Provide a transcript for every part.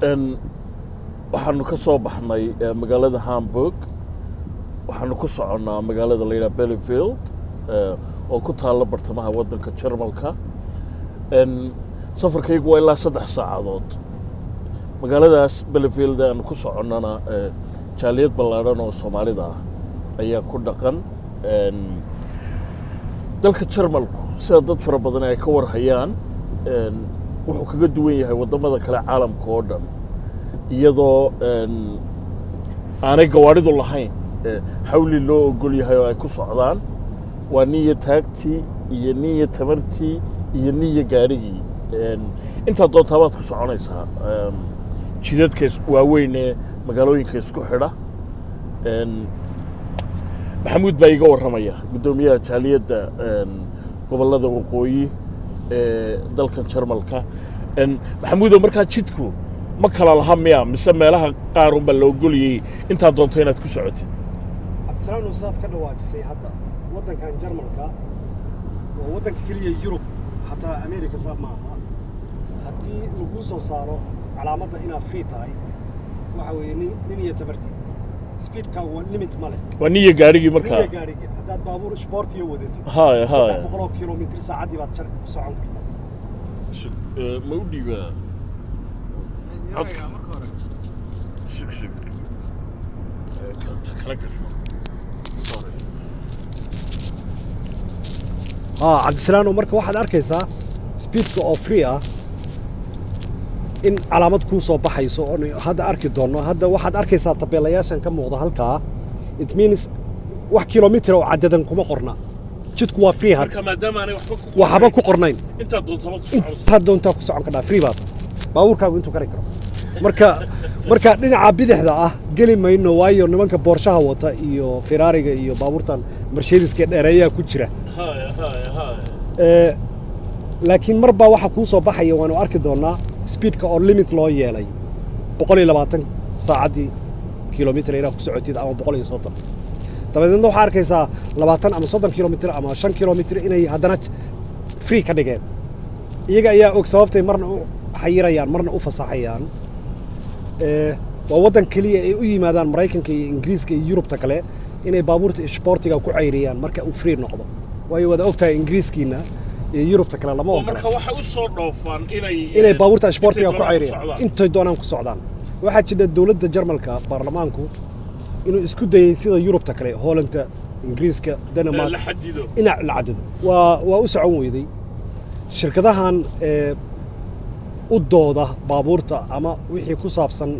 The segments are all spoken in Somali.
Waxaanu ka soo baxnay magaalada Hamburg. Waxaanu ku soconnaa magaalada la yidhaha Bielefeld oo ku taalla bartamaha waddanka Jarmalka. Safarkaygu waa ilaa 3 saacadood. Magaaladaas Bielefeld aanu ku soconnana jaaliyad ballaadhan oo Soomaalida ah ayaa ku dhaqan. Dalka Jarmalku, sida dad fara badan ay ka warhayaan, wuxuu kaga duwan yahay waddamada kale caalamka oo dhan, iyadoo aanay gawaadhidu lahayn xawli loo ogol yahay oo ay ku socdaan, waa nin iyo taagtii iyo nin iyo tamartii iyo nin iyo gaadhigii. Intaad doontaa baad ku soconaysaa jidadka waaweyn ee magaalooyinka isku xidha. Maxamuud baa iiga warramaya, guddoomiyaha jaaliyadda gobollada waqooyi ee dalkan Jarmalka. Maxamuudo, markaa jidku ma kala laha miya, mise meelaha qaar unbaa la ogoliyey intaad doonto inaad ku socotid? Cabdisalaam, saad ka dhawaajisay, hadda waddankan Jarmalka waa waddanka keliya Yurub, xataa America saa ma aha. Haddii laguu soo saaro calaamadda inaad free tahay, waxa weeye nin iyo tabartii, speedkaagu waa limit ma leh. Waa nin iyo gaarigii markaa. Niyo gaarigii. Haddaad baabuur sportiya wadatid, Haya. 300 kilomitr saacaddii baad jar ku socon kartaa. Ma u dhiibaa codka? Sug, sug. Kala gasho. Sorry. Haa Cabdisalaano, marka waxaad arkaysaa speedka oo free ah in calaamad kuu soo baxayso oon hadda arki doonno. Hadda waxaad arkaysaa tabeelayaashan ka muuqda halkaa. It means wax kilomitir oo cadadan kuma qorna. Jidku waa free hadda. Marka maadaama aanay waxba ku Waxba ku qornayn, intaad doontaba ku soconayso. Intaad doontaa ku socon kartaa, free baad baabuurkaagu intuu kari karo. Marka dhinaca bidixda ah geli mayno, waayo nimanka Porsche-ha wata iyo Ferrariga iyo baabuurtan Mercedeska dheereeyaa ku jira. Haya haya haya Laakiin mar baa waxa kuu soo baxaya, waanu arki doonaa, speedka oo limit loo yeelay, 120 saacaddii kilomitr inaad ku socotid ama 130. Dabadeedna waxaa arkaysaa 20 ama 30 kilomitr ama 5 kilomitr inay haddana free ka dhigeen. Iyaga ayaa og sababtay marna u xayirayaan, marna u fasaxayaan. Waa waddan keliya ay u yimaadaan Maraykanka iyo Ingiriiska iyo Yurubta kale inay baabuurta isboortiga ku cayriyaan marka uu free noqdo, waayo waad ogtahay Ingiriiskiina iyo Yurubta kale lama Oo ogola. Marka waxay u soo dhoofaan inay Inay baabuurta isboortiga intay ku doonaan ku cayriyaan. socdaan. Intay doonaan ku socdaan. Waxaa jira dowladda Jarmalka baarlamaanku inuu isku dayey sida Yurubta kale, Hoolanta, Ingiriiska, Denmark, la xadido. Ina la cadido waa u socon weyday. Shirkadahan u dooda baabuurta ama wixii ku saabsan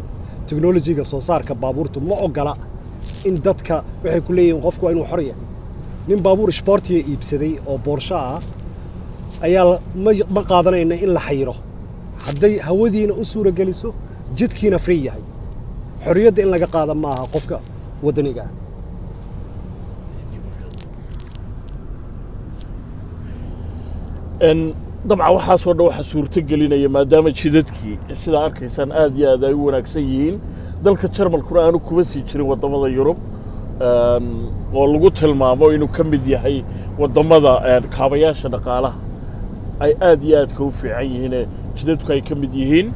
teknolojiga soo saarka baabuurtu ma ogola in dadka, waxay ku leeyihiin qofku waa inuu xor yahay. Nin baabuur sportiga iibsaday oo Porsche ah ayaa ma qaadanayna in la xayiro hadday hawadiina u suura geliso, jidkiina free yahay. Xorriyadda in laga qaada maaha qofka waddaniga ah. Dabcan waxaasoo dhan waxaa suurto gelinaya maadaama jidadkii, sidaa arkaysaan, aad iyo aad ay u wanaagsan yihiin. Dalka Jarmalkuna aanu kuma sii jirin waddamada Yurub oo lagu tilmaamo inuu ka mid yahay waddamada kaabayaasha dhaqaalaha ay aad iyo aadka u fiican yihiin, jidadku ay ka mid yihiin.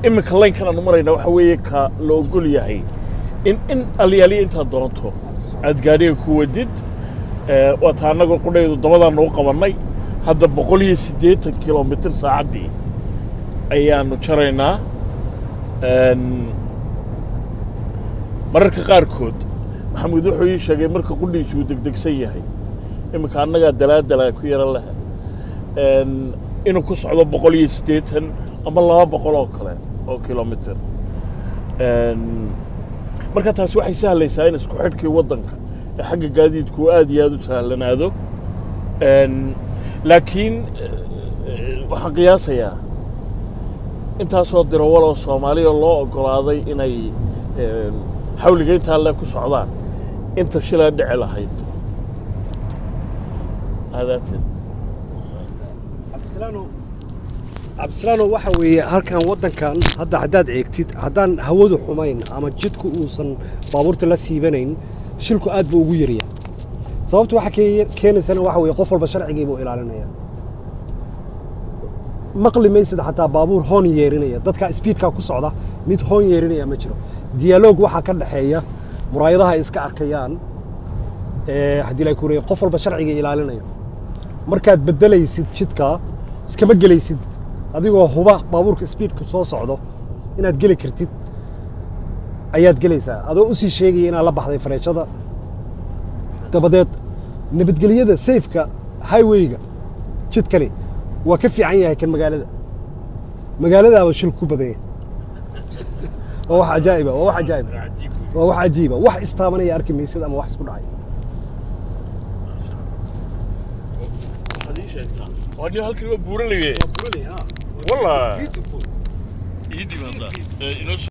Iminka laynkan aanu marayna waxa weeye ka la ogol yahay in alyaaliya intaad doonto aad gaadhiga ku wadid. Waa taa annagoo qudhaydu dabadaanu u qabannay. Hadda 180 kilomitir saacaddii ayaanu jaraynaa. Mararka qaarkood Maxamuud wuxuu ii sheegay marka qudhiisu uu degdegsan yahay, iminka annagaa dalaadalaa ku yaro leh, inuu ku socdo 180 ama 200 oo kale oo kilomitir. Marka taasi waxay sahlaysaa in isku xidhkii waddanka ee xagga gaadiidku aad iyo aad u sahlanaado. Laakiin waxaan qiyaasayaa intaasoo dirawal oo Soomaaliya loo oggolaaday inay xawliga intaa le ku socdaan, inta shilaa dhici lahayd. That's it. Cabdisalaano, Cabdisalaano, waxa weeye halkan waddankan hadda haddaad eegtid, haddaan hawadu xumayn ama jidku uusan baabuurta la siibanayn, shilku aad buu ugu yaryahay. Sababta waxa keenaysana waxa weeye qof walba sharcigii buu ilaalinaya. Maqli maysid xataa baabuur hoon yeerinaya. Dadka speedka ku socda mid hoon yeerinaya ma jiro. Dialogue waxaa ka dhexeeya, muraayadaha ay iska arkayaan. Haddii la kureeyo, qof walba sharciga ilaalinayo. Markaad bedelaysid jidka, iskama gelaysid adigoo huba baabuurka speedka soo socdo inaad geli kartid ayaad gelaysaa, adoo usii sheegaya inaad la baxday fareeshada. Dabadeed nabadgelyada safeka highwayga jidkani waa ka fiican yahay kan magaalada. Magaaladaaba shil ku badan yahay. Waa wax cajaa'iba, waa wax cajaa'iba, waa wax cajiiba. Wax istaabanaya arki maysid ama wax isku dhacay. Waxaad ii sheegtaa, waa nin halkani waa buuraleye. Wallah. Ii dhimaada inoo.